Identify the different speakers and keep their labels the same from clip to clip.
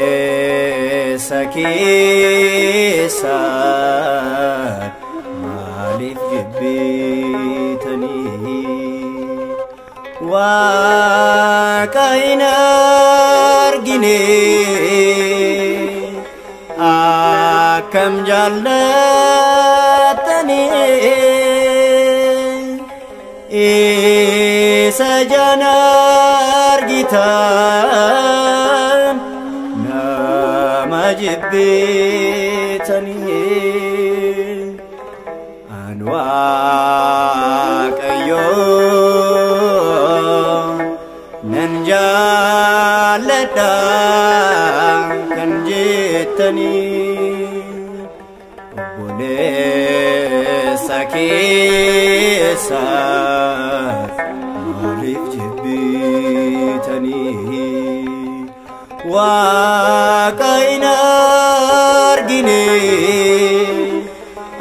Speaker 1: Obboleessa keessan maaliif jibbitanii? Waaqa hin argine akkam jaallatanii, isa ijaan argitan nama jibbitanii. An Waaqayyoon nan jaalladha kan jettanii, obboleessa keessan maaliif jibbitanii? Waaqa hin argine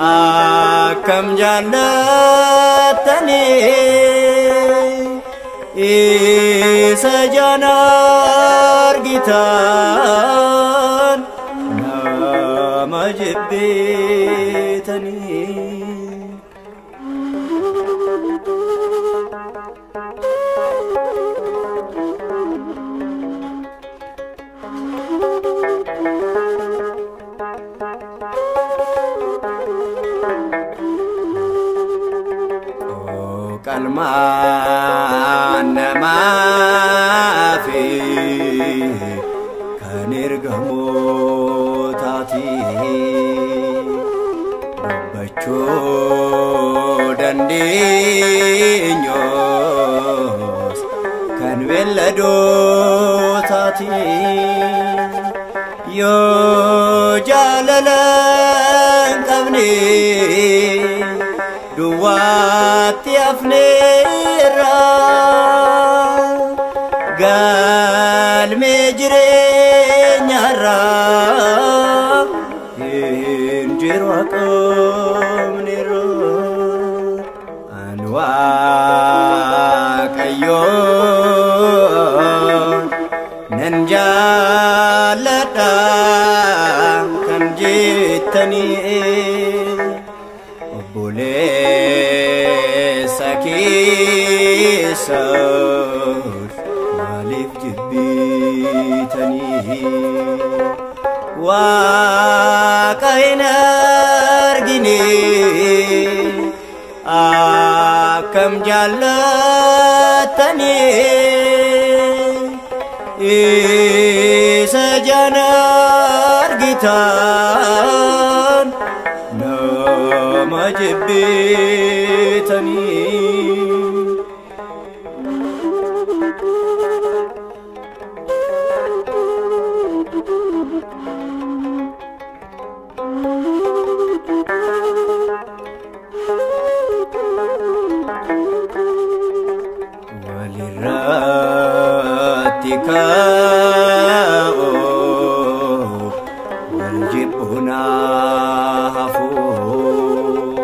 Speaker 1: akkam jaallatanii, isa ijaan argitan nama jibbitanii. Qalmaan namaa fi kan ergamootaati dubbachuu dandeenyos kan beelladootaati. Yoo jaalala hin qabne duwwaatti hafneerra, galmee jireenyaarra hin jiru haqamneerra. An Waaqayyoon nan jaalladha kan jettanii, obboleessa keessan maaliif jibbitanii? Waaqa hin argine akkam jaallatanii, isa ijaan argitan nama jibbitanii. Walirratti ka'oo wal jibbuun hafuu,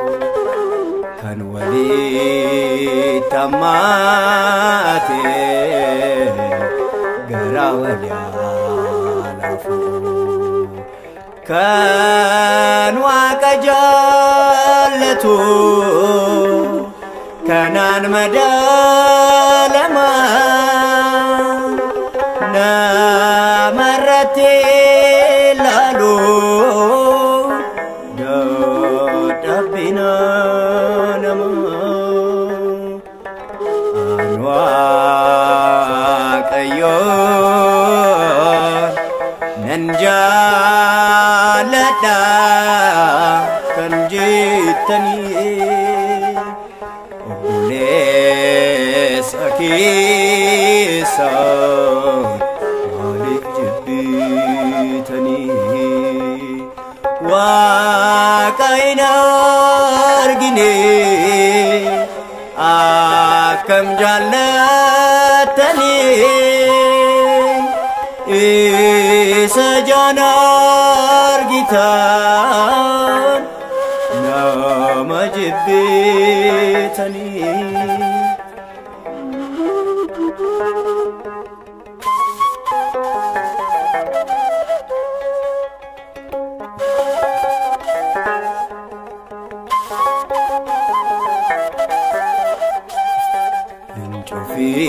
Speaker 1: kan walitti hammaate garaa wal yaalaafu, kan Waaqa jaallatu kanaan madaalama namarratti ilaalu dadhabbina namaa. An Waaqayyoon Nan jaalladha kan jettanii obboleessa keessan maaliif jibbitanii? Waaqa hin argine akkam jaallattanii isa jaan argitan nama jibbitanii.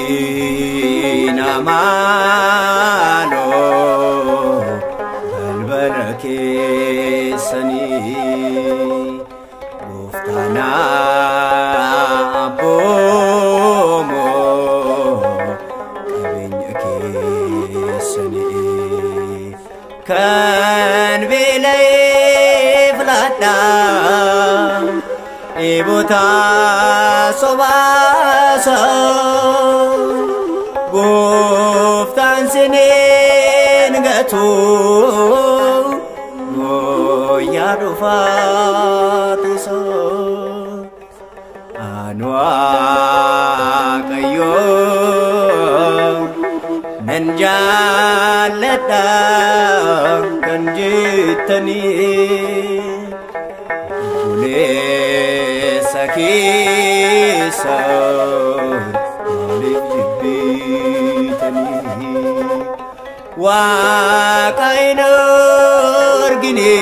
Speaker 1: Hin maaloo balbala keessanii gooftaan abboomoo qabeenya keessanii kan beela'eef laadhaa dheebotaa sobaasa gooftaan siniin gatu guyyaa dhufaatisa. Ani Waaqayyoon nan jaalladha kan jettanii obboleessa keessan maaliif jibbitanii? Waaqa hin argine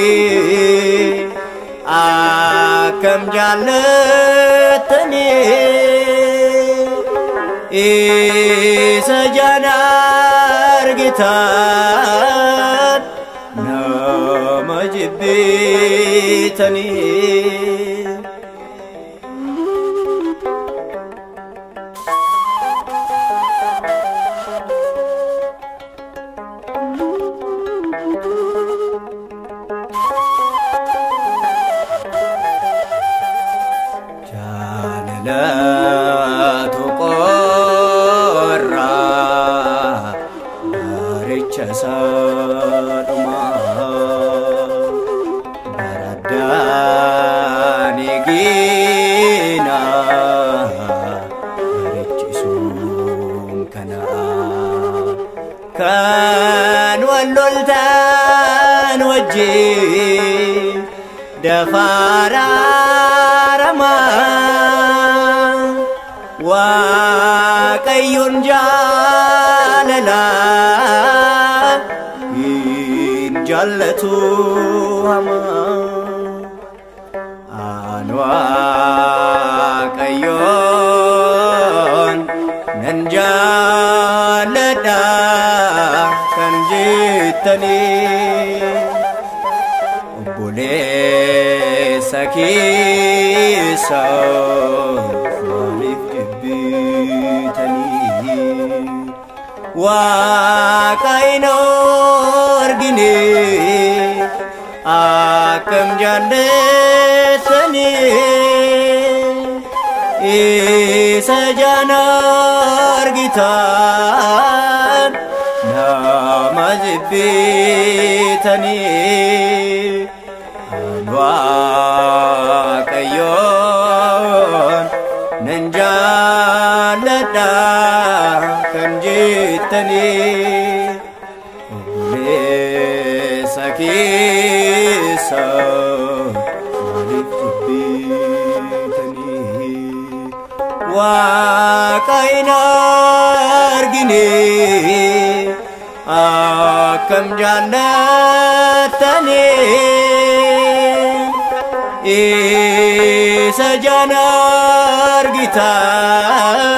Speaker 1: akkam jaallattanii isa jaan argitan nama jibbitanii. Jaalalatu qorra baricha sadhumaa baraddaan eegina barichisuun kana kan wal loltaan wajjin dafaaraaramaa Waaqayyoon jaalala hin jaallatu hamaa. Ani Waaqayyoon nan jaalladha kan jettanii obboleessa keessan maaliif jibbitanii? Waaqa hin argine akkam jaallattanii isa jaan argitan nama jibbitanii. Ani Waaqayyoon nan jaalladha kan jettanii obboleessa keessan maaliif jibbitanii? Waaqa hin argine akkam jaallattanii isa jaan argitan